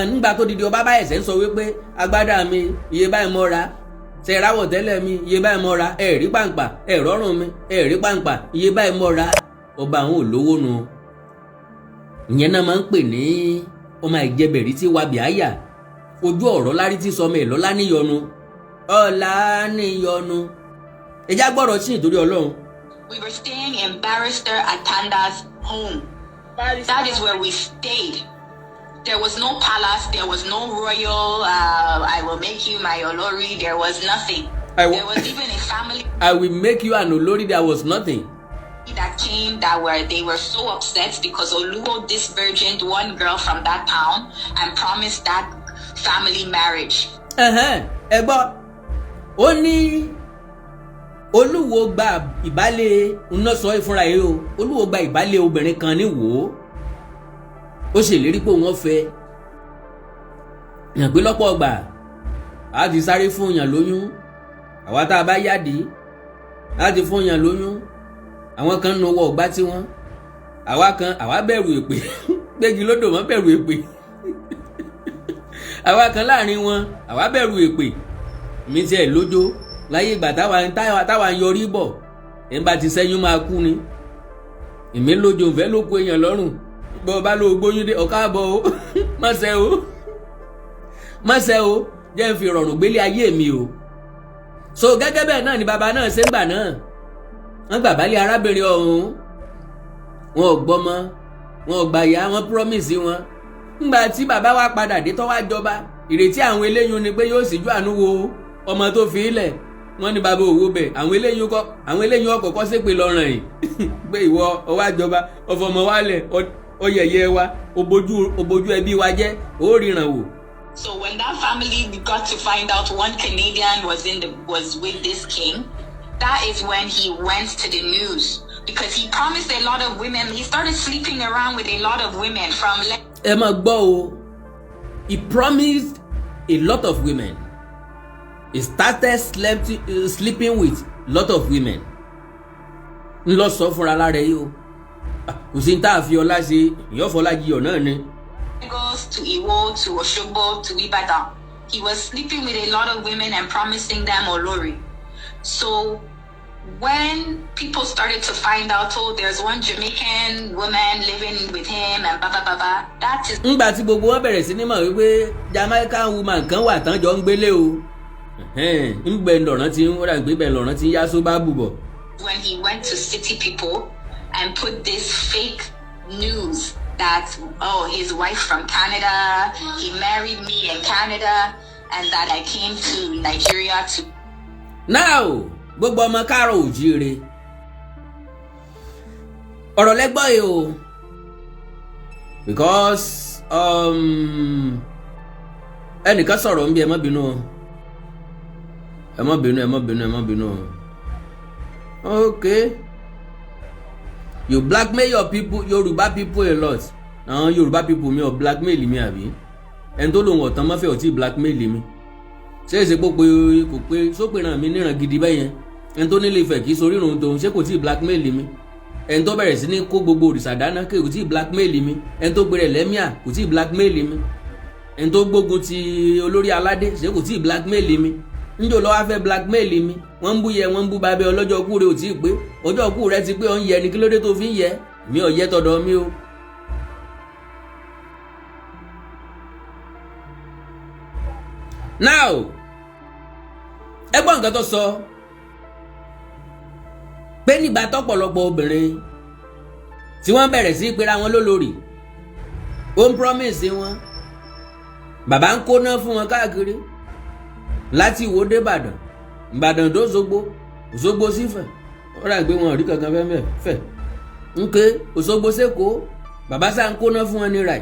Nígbà tó didi ọba bá ẹ̀sẹ̀ ń sọ wípé agbádá mi, iye báyìí mo ra, ṣe ráwọ̀ tẹ́lẹ̀ mi, iye báyìí mo ra, ẹ̀ rí pàǹpà, ẹ̀ rọ́rùn mi, ẹ̀ rí pàǹpà, iye báyìí mo ra, ọba àwọn olówó nu. Ìyẹn náà máa ń pè ní ọmọ ìjẹbẹ̀rí tí wàbí àyà ojú ọ̀rọ̀ lárí tí sọmọ ẹ̀ lọ́lá níyọnu, ọ̀la níyọnu. Ẹjá gbọ́dọ̀ sí ìtorí ọlọ́run. We were staying in Barrister Atanda's home. That is where we stayed. There was no palace, there was no royal, "I will make you my Olori," there was nothing. There was even a family "I will make you an olórí," there was nothing. that came that were they were so upset because Oluwo disvirgined one girl from that town and promised that family marriage. Ẹ̀hẹ́n, ẹ gbọ́, ó ní olúwo gba ìbálẹ̀ iná sọ ìfúnra yìí o. Olúwo gba ìbálẹ̀ obìnrin kan ní wò ó, ó ṣèlérí pé òun fẹ́ yàn pé lọ́pọ̀ ọgbà a ti sáré fún yàn lóyún. Àwa tá a bá yáàdí láti fún yàn lóyún, àwọn kan nu ọwọ́ ọgbà tí wọ́n, àwa kan, àwa bẹ̀rù èpè, gbégi lódò mọ́ bẹ̀rù èpè. Àwa kan láàrin wọn, àwa bẹ̀rù èpè. Mi tiẹ̀ lójó láyé ìgbà táwa ń yọrí bọ̀, ẹ̀ ń bá ti sẹ́yún máa kú ni. Èmi lójó nfẹ́ ló kó èèyàn lọ́rùn. Bọ́ ọ bá lọ gbóyún dé ọ̀ká àbọ̀ o, má ṣe o, má ṣe o, jẹ́ n fi rọrùn gbélé ayé mi o. So gẹ́gẹ́ bẹ́ẹ̀ náà ni bàbá náà ṣe ń gbà náà, wọ́n gbà bálé arábìnrin ọ̀hún, wọn ò gbọ́mọ, wọn ò gbàyà, wọn promise wọn. Ńgbà tí bàbá wa padà dé tó wá jọba, ìrètí àwọn eléyìí ni pé yóò síjú àánú wo ọmọ tó fi ilẹ̀. Wọ́n ní bàbá òwò bẹ̀. Àwọn eléyìí kọ́, àwọn eléyìí ọkọ̀ọ̀kọ́ ṣépè lọ́rùn yìí pé ìwọ ọwọ́ àjọba ọfọmọ wálẹ̀, ọyẹyẹ wa, òbójú ẹbí wa jẹ́, ó ríran wò. So when that family got to find out one Canadian was with this king, that is when he went to the news because he promised a lot of women. He started sleeping around with a lot of women from Ẹ máa gbọ́ o, he promised a lot of women, he started sleeping with lot of women. Ń lọ sọ fúnra lára yìí o. Kò sí ní tá a fi ọlá ṣe, ìyọ́fọlá jiyọ̀ náà ni. Lagos to Iwo to Oshogbo to Ibadan. He was sleeping with a lot of women and promising them Olori. So when people started to find out, oh, there's one Jamaican woman living with him and blah, blah, blah, blah, that is Ńgbà tí gbogbo wọn bẹ̀rẹ̀ sí ní mọ̀ wípé Jamaican woman kan wà tán jọ ń gbélé o, ńgbẹ́ lọ̀rán tí ń wọ́n gbé bẹ́ẹ̀ lọ̀rán tí ń yá sóbá bùbọ̀. when he went to city people and put this fake news that, oh, his wife from Canada, he married me in Canada, and that I came to Nigeria to Now, gbogbo ọmọ káàárọ̀ òjíire, ọ̀rọ̀ lẹ́gbọ́ yìí o, because ẹnìkan sọ̀rọ̀ ń bí. Ẹ má bínú o, ẹ má bínú, ẹ má bínú, ẹ má bínú o. Okay, you blackmail your people, Yorùbá people, a lot. Àwọn Yorùbá people mi ò blackmail mi, àbí ẹni tó lòun ọ̀tán mọ́fẹ́ ò tí blackmail mi? Ṣé èsè pé kò pé sópinràn mi níran gidi bẹ́yẹn? Ẹni tó nílé Ifẹ̀ kì í sorírun tòun, ṣé kò tí blackmail mi? Ẹni tó bẹ̀rẹ̀ sí ní kó gbogbo òrìṣà dáná, kò tí blackmail mi? Ẹni tó gbèrè lẹ́míà, kò tí blackmail mi? Ẹni tó gbógun ti olórí aládé, ṣé kò tí blackmail mi? Njó lọ́wọ́ á fẹ́ blackmail mi? Wọ́n ń bú yẹ, wọ́n ń bú babẹ́. Ọlọ́jọ́ kú rẹ ò tí ì pé, ọjọ́ kú rẹ ti pé, ọ̀ ń yẹ ni. Kí ló dé tó fi ń yẹ? Mi ò yẹ tọ̀dọ̀ mi o. Now, ẹ gbọ́ nǹkan tó sọ pé nígbà tọ́pọ̀lọpọ̀ obìnrin tí wọ́n bẹ̀rẹ̀ sí pera wọn lólórí, ó ń promise wọn, bàbá ń kóná fún wọn káàkiri láti Ìwó dé Ìbàdàn, Ìbàdàn tó Òṣogbo, Òṣogbo sífẹ̀, ó rà pé wọn ò rí kankan fẹ́ fẹ́ nke Òṣogbo sẹ́kọ̀ọ́, bàbá sá ń kóná fún wọn ní ráì.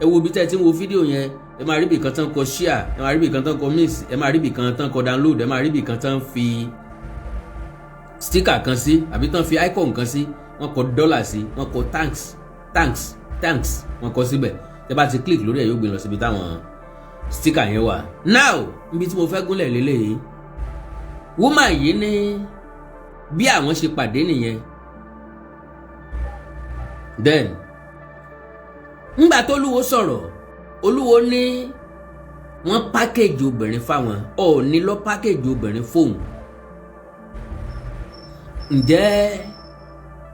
Ẹ wo ibi tẹ́ ẹ ti ń wo fídíò yẹn, ẹ máa rí ibì kan tán kọ share, ẹ máa rí ibì kan tán kọ mix, ẹ máa rí ibì kan tán kọ download, ẹ máa rí ibì kan tán fi sticker kan sí àbí tán fi icon kan sí, wọ́n kọ dọ́là sí, wọ́n kọ thanks, thanks, thanks, wọ́n kọ síbẹ̀. Tẹ́ bá ti click lórí ẹ̀, yóò gbé lọ síbi táwọn sticker yẹn wà. Now, níbi tí mo fẹ́ gúnlẹ̀ lélẹ́yìí, woman yìí ní bí àwọn ṣe pàdé nìyẹn. Then ńgbà tó Olúwo sọ̀rọ̀, Olúwo ní wọ́n package obìnrin fáwọn, Ọọ̀ni lọ package obìnrin fóun. Ǹjẹ́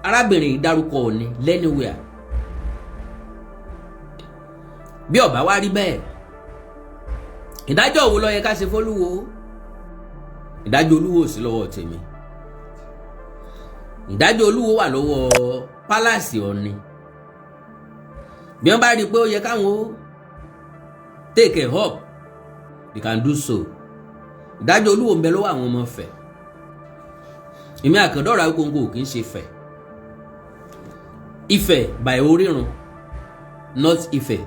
arábìnrin yìí dárúkọ Ọọ̀ni lẹ́niwẹ̀ẹ́? Bí ó bá wá rí bẹ́ẹ̀, ìdájọ́ wo ló yẹ ká ṣe f'Olúwo? Ìdájọ́ Olúwo ò sí lọ́wọ́ tèmi. Ìdájọ́ Olúwo wà lọ́wọ́ palace Ọọ̀ni. Bí wọ́n bá rí i pé ó yẹ káwọn ó take a up, they can do so. Ìdájọ́ Olúwo ń bẹ lọ́wọ́ àwọn ọmọ Ifẹ̀. Èmi Àkàndọ̀rọ̀ Awíkonko kì í ṣe Ifẹ̀. Ifẹ̀ by orírun, not Ifẹ̀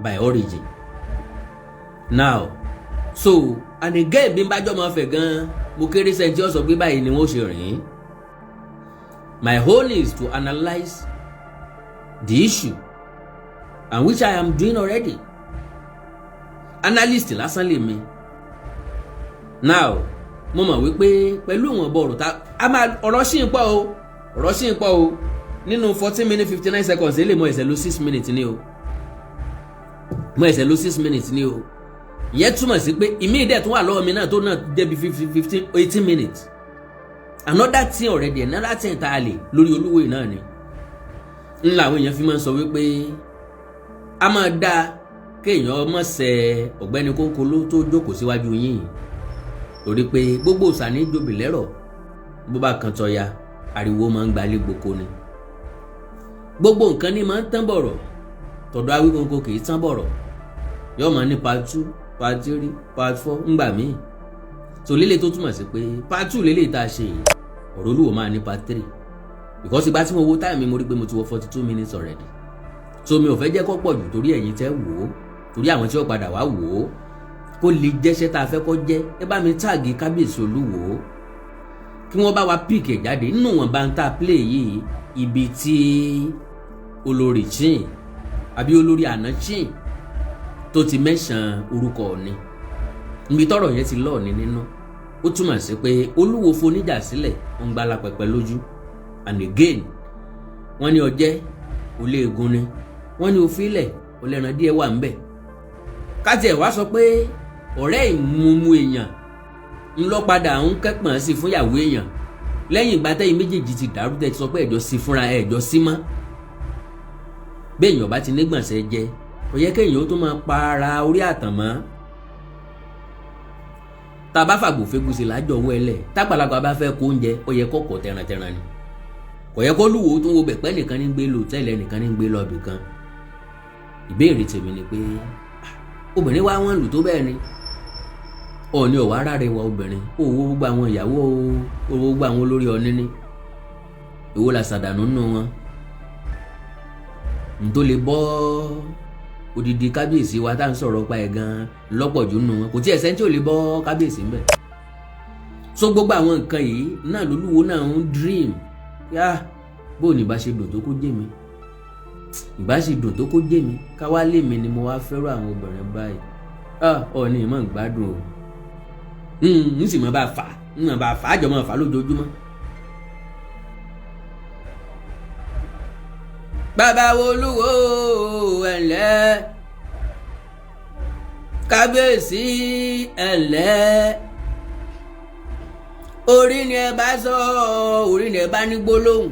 by origin. Now, so, and again, bí n bá jọ́ ọmọ Ifẹ̀ gan, mo kéré sẹ́ni tí ó sọ pé báyìí ni wọ́n ṣe rìn. My own is to analyse the issue, and which I am doing already. Analyst lásán lèmi. Now, mo mọ̀ wípé pẹ̀lú ìwọ̀nba ọ̀rọ̀ tá a máa, ọ̀rọ̀ sì ń pọ̀ o, ọ̀rọ̀ sì ń pọ̀ o. Nínú 14 minutes 59 seconds èlé, mo ẹ̀sẹ̀ lo 6 minutes ní o, mo ẹ̀sẹ̀ lo 6 minutes ní o. Ìyẹn túmọ̀ sí pé ìmí ìdẹ̀ tó wà lọ́wọ́ mi náà tó náà débi 15, 18 minutes. Another thing already, another thing tá a lè lórí Olúwo yìí náà ni ńlá àwọn èèyàn fi máa ń sọ wípé a máa dá kéèyàn mọ̀ sẹ́ ọ̀gbẹ́ni Kónkóló tó jókòó síwájú yín, torí pé gbogbo òsàní jobi lẹ́rọ̀, bó bá kan tọ́ya, ariwo máa ń gbalé gboko ni. Gbogbo nǹkan ní máa ń tán bọ̀rọ̀, tọ̀dọ̀ Awíkonko kì í tán bọ̀rọ̀, yóò máa ní part two, part three, part four ńgbà míì. Tó lélẹ̀ tó túmọ̀ sí pé part two lélẹ̀ tá a ṣe yìí, ọ̀rọ̀ Olúwo máa ní part three, because ìgbà tí mo wo time mi, mo rí pé mo ti wọ 42 minutes already. So mi ò fẹ́ jẹ́ kó pọ̀ jù, torí ẹ̀yin tẹ́ wò ó, torí àwọn tí ó padà wá wò ó, kó lè jẹ́ṣẹ́ tá a fẹ́ kó jẹ́. Ẹ bá mi tag kábíyèsí Olúwo kí wọ́n bá wa pick ẹ̀ jáde nínú wọn bá ń ta play yìí, ibi tí olórí chin àbí olórí àná chin tó ti mẹ́sàn orúkọ Ọ̀ọ̀ni, ibi tọ́rọ̀ yẹn ti lọ́ọ̀ni nínú. Ó túmọ̀ sí pé Olúwo foníjà sílẹ̀, ó ń gbala pẹpẹ lójú. And again, wọ́n ní ọjẹ́ olóògùn ni, wọ́n ní òfilẹ̀ olẹ́ran díẹ̀ wà ńbẹ̀. Káti ẹ̀ wá sọ pé ọ̀rẹ́ ìmúmu èèyàn ńlọ́padà ń kẹ́pọ̀n sí fúnyàwó èèyàn lẹ́yìn ìgbà tẹ́yìn méjèèjì ti dàrú, tẹ́ ti sọ pé ẹ̀jọ́ sí fúnra ẹ̀jọ́ sí mọ́. Béèyàn bá ti nígbọ̀nsẹ̀ jẹ, kò yẹ kéèyàn ó tó máa pa ara orí àtàn mọ́. Tá a bá fàgbò fégúsì lájọ owó ẹlẹ̀, tágbàlagbà bá fẹ́ kó oúnjẹ, ó yẹ kó kọ̀ tẹ̀ràntẹ̀ràn ni. Kò yẹ kó lúwo tó ń wo bẹ̀pẹ́ nìkan ní gbé lò tẹ́lẹ̀, nìkan ní gbé lọ bìkan. Ìbéèrè tèmi ni pé obìnrin wá wọn lù tó bẹ́ẹ̀ ni, Ọọ̀ni ọ̀wá ara rẹ̀ wà obìnrin, ó wo gbogbo àwọn ìyàwó, ó wo gbogbo àwọn olórí Ọọ̀ni ní èwo la ṣàdànù nínú wọn n tó lè bọ́ odidi kábíyèsí wa tá à ń sọ̀rọ̀ pa ẹ̀ gan lọ́pọ̀ jù nínú wọn? Kò tí ẹ̀ sẹ́ni tí ò lè bọ́ kábíyèsí ńbẹ̀. So gbogbo àwọn nǹkan yìí náà lolúwo náà ń dream yá, bó ní ìbá ṣe dùn tó kó jẹ́ mi, ìbá ṣe dùn tó kó jẹ́ mi, káwá lè mi ni mo wá fẹ́ràn àwọn obìnrin báyìí. Ọ̀ọ́ni ìmọ̀ ń gbádùn o, n sì mọ̀ bá fà, ń mọ̀ bá fà á, jọ mọ̀ fà lójoojúmọ́. Bàbá wo Olúwo, ẹ̀lẹ́ kábíyèsí, ẹ̀lẹ́ orí ni ẹ bá sọ, orí ni ẹ bá ní gbólóhùn,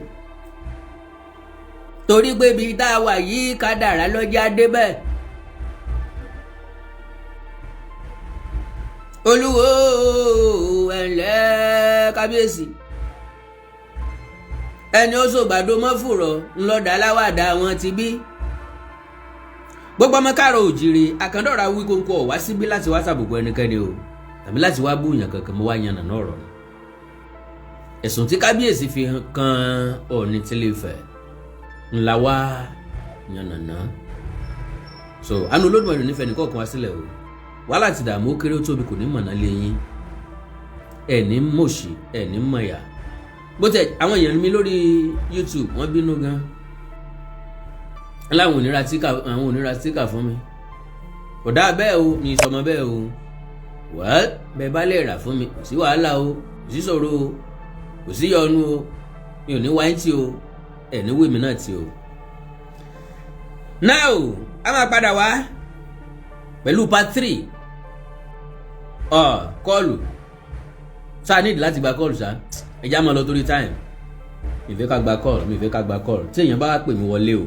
torí pé ibi tá a wà yìí, kádàrá lọ́jà débẹ̀. Olúwo, ẹ̀lẹ́ kábíyèsí, ẹni ó sògbàdo mọ́fùrọ̀ ńlọ́dà aláwàdà wọn ti bí gbogbo ọmọ káàrọ̀ òjìrè. Àkàndọ̀rọ̀ Awíkonko ọ̀wá síbí láti wá sàbùkù ẹnikẹ́ni o tàbí láti wá búyàn kankan. Mo wá yànnà náà rọ̀ ni ẹ̀sùn tí kábíyèsí fi kan Ọọ̀ni tílé Ifẹ̀ ńlá wá yànnàná. So àánú Olódùmarè nífẹ̀ẹ́ nìkan kan wá sílẹ̀ o. Wàhálà ti dààmú, ó kéré, ó tóbi, kò ní mọ̀nà lé yín. Ẹ̀ ní mọ̀ṣì, ẹ̀ ní mọ̀yà. Bó tẹ àwọn èèyàn mi lórí YouTube, wọ́n bínú gan láwọn ò ní ra sticker, àwọn ò ní ra sticker fún mi. Kò dáa bẹ́ẹ̀ o, mi sọmọ bẹ́ẹ̀ o. Wẹ́ẹ́ bẹ́ẹ̀ bá lè rà fún mi, kò sí wàhálà o, kò sí ṣòro o, kò sí yọnu o. Mi ò ní wáyé tí o, ẹ̀ ní wèmí náà tí o. Now, a máa padà wá pẹ̀lú part 3. Ọ call sáà nídìí láti gba call ṣá. Ẹ já máa lọ torí time. Mi fẹ́ ká gba call, mi fẹ́ ká gba call. Tí èèyàn bá wá pè mí wọlé o,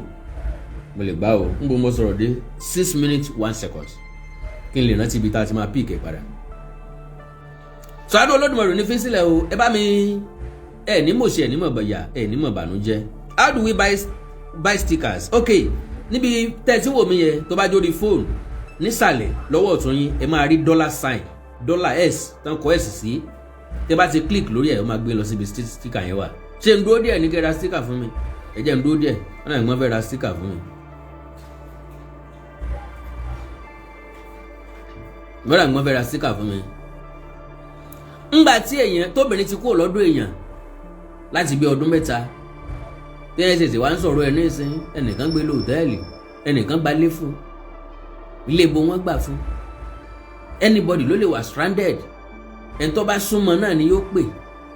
mo lè gbá o. Ń bo mo sọ̀rọ̀ dé 6 minutes 1 second, kí n lè rántí ibi tá a ti máa pick ẹ̀ padà. Sọ́dọ̀ Olódùmarè ní físílẹ̀ o. Ẹ bá mi, ẹ ní mòṣe, ẹ ní mọ̀ bọ̀yà, ẹ ní mọ̀ bànújẹ́. How do we buy stickers? Ok, níbi tẹ́ tí wò mí yẹn, tó bá jórí fóònù, nísàlẹ̀ lọ́wọ́ ọ̀tún yín, ẹ máa rí dollar sign, dollar s tán kọ s sí. Tẹ́ bá ti click lórí ẹ̀, ó máa gbé lọ síbi sticker yẹn wà. Ṣé n dúró díẹ̀ ní kẹ́ ra sticker fún mi? Ẹ jẹ́ n dúró díẹ̀. Wọ́n náà gbọ́n fẹ́ ra sticker fún mi. Bọ́dà gbọ́n fẹ́ ra sticker fún mi. Ńgbà tí èèyàn tóbìnrin ti kúrò lọ́dọ̀ èèyàn láti bí ọdún 3, tí ẹ ṣẹ̀ṣẹ̀ wá ń sọ̀rọ̀ ẹ̀ nísìn, ẹnìkan gbé lọ hòtẹ́ẹ̀lì, ẹnìkan gbalé fún, ilé ibo wọn gbà fún. Anybody ló lè wà stranded. Ẹni tó bá súnmọ́ náà ni yóò pè.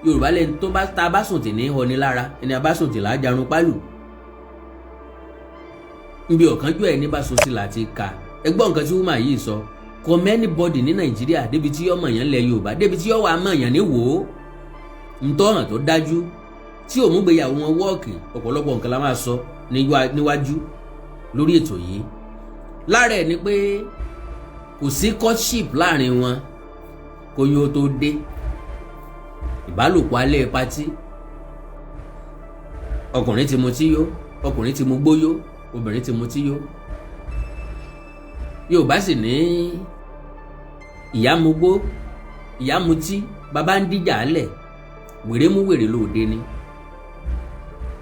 Yorùbá lẹni tó bá ta bá sùn tì ní họ ní lára, ẹni a bá sùn tì láà jarun pálù. Nbí ọ̀kánjú ẹ̀ ní bá sùn sí láti ka. Ẹ gbọ́ nǹkan tí woman yìí sọ. Kò mọ anybody ní Nàìjíríà débi tí ọmọ yẹn lẹ Yorùbá, débi tí ọwọ́ àmọ́ yẹn ní wò ó. Ntọ́hàn tó dájú tí òmùgbéyàwó wọn wọ́ọ̀kì, ọ̀pọ̀lọpọ̀ nǹkan la máa sọ níwájú lórí ètò yìí. Lára ẹ̀ ni pé kò sí courtship láàrin wọn kó yóò tó dé. Ìbálòpọ̀ alẹ́ party, ọkùnrin ti mutí yó, ọkùnrin ti mu gbóyó, obìnrin ti mutí yó. Yorùbá sì ní ìyá mugbó, ìyá mutí, bàbá ń díjà lẹ̀, wèrè mú wèrè lóde ni.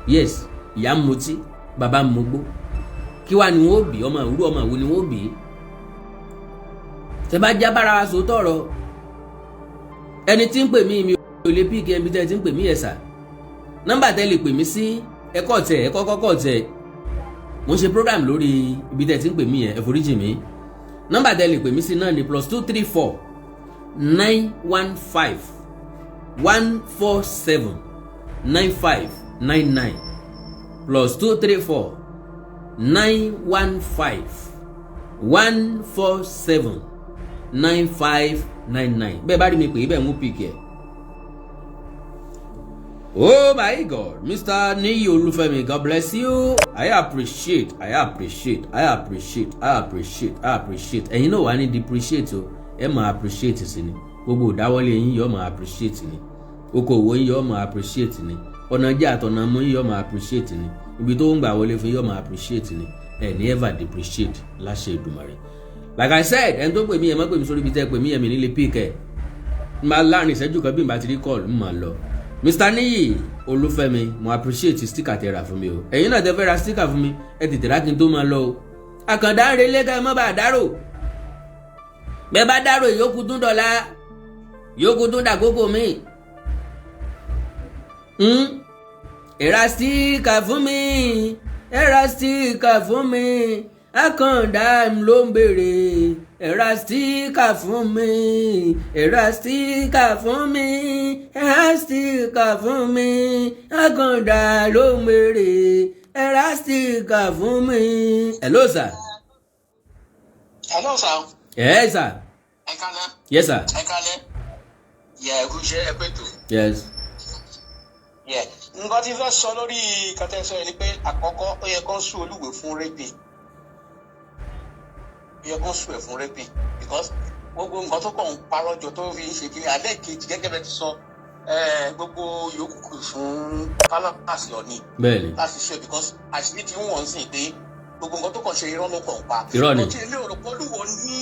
Yes, ìyá mutí, bàbá ń mugbó, kí wàá ni wọn ó bí ọmọ ìwúrú? Ọmọ ìwú ni wọn ó bí. Tẹ bá já bára wa sòótọ́ ọ̀rọ̀, ẹni tí ń pè mí, mi ò lè pick ẹbí tẹ́ ti ń pè mí. Ẹ̀sà nọ́mbà tẹ́ lè pè mí sí, ẹ̀kọ́ tẹ̀, ẹ̀kọ́ kọ́kọ́ tẹ̀. Mo ń ṣe program lórí ibi tẹ́ ti ń pè mí yẹn, ẹ foríjì mí. Nọ́mbà tẹ́ lè pè mí sí náà ní +234 915 147 9599, +234 915 147 9599. Bẹ́ẹ̀ bá rí mi pè é, bẹ́ẹ̀ mú pick ẹ̀. Oh my God, Mr. Niyi Olufemi, God bless you. I appreciate, I appreciate, I appreciate, I appreciate, I appreciate. Ẹ̀yin náà wà ní depreciate o, ẹ máa appreciate sí ni. Gbogbo ìdáwọ́lé yín yóò máa appreciate ni. Okòwò yín yóò máa appreciate ni. Ọ̀nà jẹ́ àtọ̀nà mú yín yóò máa appreciate ni. Ibi tó ń gbà wọlé fún yín yóò máa appreciate ni. Ẹ ní ever depreciate láṣẹ Èdùmàrè. Like I said, ẹni tó pè mí, ẹ má pè mí sórí ibi tẹ́ pè mí, ẹ̀mí nílé pick ẹ̀. N máa láàrin ìṣẹ́jú kan bí n bá ti rí call, n máa lọ. Mr. Niyi Olúfẹ́mi, mo appreciate sticker tẹ́ rà fún mi o. Ẹ̀yin náà tẹ́ fẹ́ ra sticker fún mi, ẹ tètè rà kí n tó máa lọ o. Àkàndá ń relé, ká ẹ má bàa dárò. Bẹ́ẹ̀ bá dárò, ìyókù tún dọ̀la, ìyókù tún dàkókò mi. Ẹ ra sticker fún mi, ẹ ra sticker fún mi, Àkàndá ló ń béèrè. Ẹ ra sticker fún mi, ẹ ra sticker fún mi, ẹ ra sticker fún mi, Àkàndá ló ń béèrè, ẹ ra sticker fún mi. Hello, sir. Hello, sir. Yes, sir. Ẹ kálẹ́. Yes, sir. Ẹ kálẹ́. Yẹ ẹ kú iṣẹ́, ẹ pé tó. Yes. Yẹ nǹkan tí fẹ́ sọ lórí kẹtẹ sọ yẹn ni pé, àkọ́kọ́, ó yẹ kó sue Olúwo fún rape. Ó yẹ kó sue ẹ̀ fún rape because gbogbo nǹkan tó kàn ń parọ́ jọ tó fi ń ṣe kiri alẹ́ kejì, gẹ́gẹ́ bẹ́ẹ̀ ti sọ, gbogbo yòókù kù fún palace Ọ̀ọ̀ni láti ṣe, because àṣírí ti ń wọ̀n sí pé gbogbo nǹkan tó kàn ṣe, irọ́ ló kàn pa. Irọ́ ni. But èmi ò rò pé Olúwo ní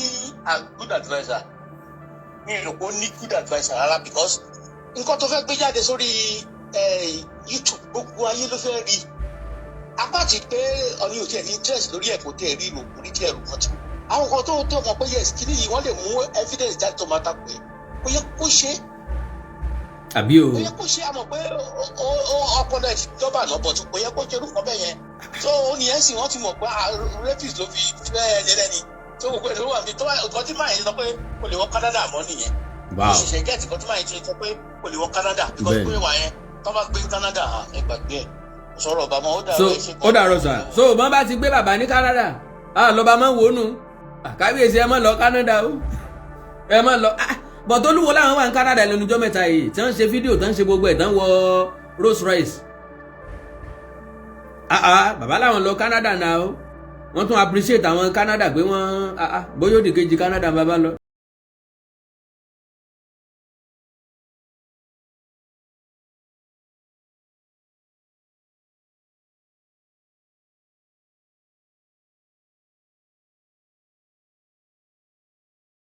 a good adviser. Mi ò rò pé ó ní good adviser rárá, because nǹkan tó fẹ́ gbé jáde sórí YouTube, gbogbo ayé ló fẹ́ rí. Apáti pé Ọọ̀ni ò tiẹ̀ ní interest lórí ẹ̀, kò tiẹ̀ rí ìrò kò rí tiẹ̀ rò kan tí àwọn kan tó mọ̀ pé yes, kíní yìí, wọ́n lè mú evidence jáde tó máa takò ẹ̀, kò yẹ kó ṣe é. Àbí o? Kò yẹ kó ṣe. Àmọ́ pé ó ọpọlọ ẹ̀ ti dọ́bà náà bọ̀ tó, kò yẹ kó ṣe irú kan bẹ́ẹ̀ yẹn. So ó ní ẹ̀sìn wọ́n ti mọ̀ pé, ah, rapist ló fi fẹ́ ẹ lẹ́lẹ́ni tó gbogbo ẹ̀ ló wà níbi tó wà. Nǹkan tí máa yẹn sọ pé kò lè wọ Canada mọ́ nìyẹn. Ó ṣẹ̀ṣẹ̀ get nǹkan tí máa yẹn ti sọ pé kò lè wọ Canada because pé wà yẹn tó bá gbé Canada, ẹ gbàgbé ẹ̀, kò sọ̀rọ̀ ọba mọ́. Ó dàrú. So Ẹ ṣe. ó dàrọ sà. So bọ́n bá ti gbé bàbá ní Canada, ah, lọ́ba máa ń wò ó nù. Ah, kábíyèsí, ẹ má lọ Canada o, ẹ má lọ. Ah, bọ̀dọ̀ olúwo làwọn wà ní Canada lẹ́nu ọjọ́ mẹ́ta yìí, tí wọ́n ń ṣe fídíò, tí wọ́n ń ṣe gbogbo ẹ̀, tí wọ́n wọ Rolls Royce. Ah ah, bàbá làwọn lọ Canada náà o. Wọ́n tún appreciate àwọn Canada pé wọ́n, ah ah, bóyá òdì kejì Canada bàbá lọ.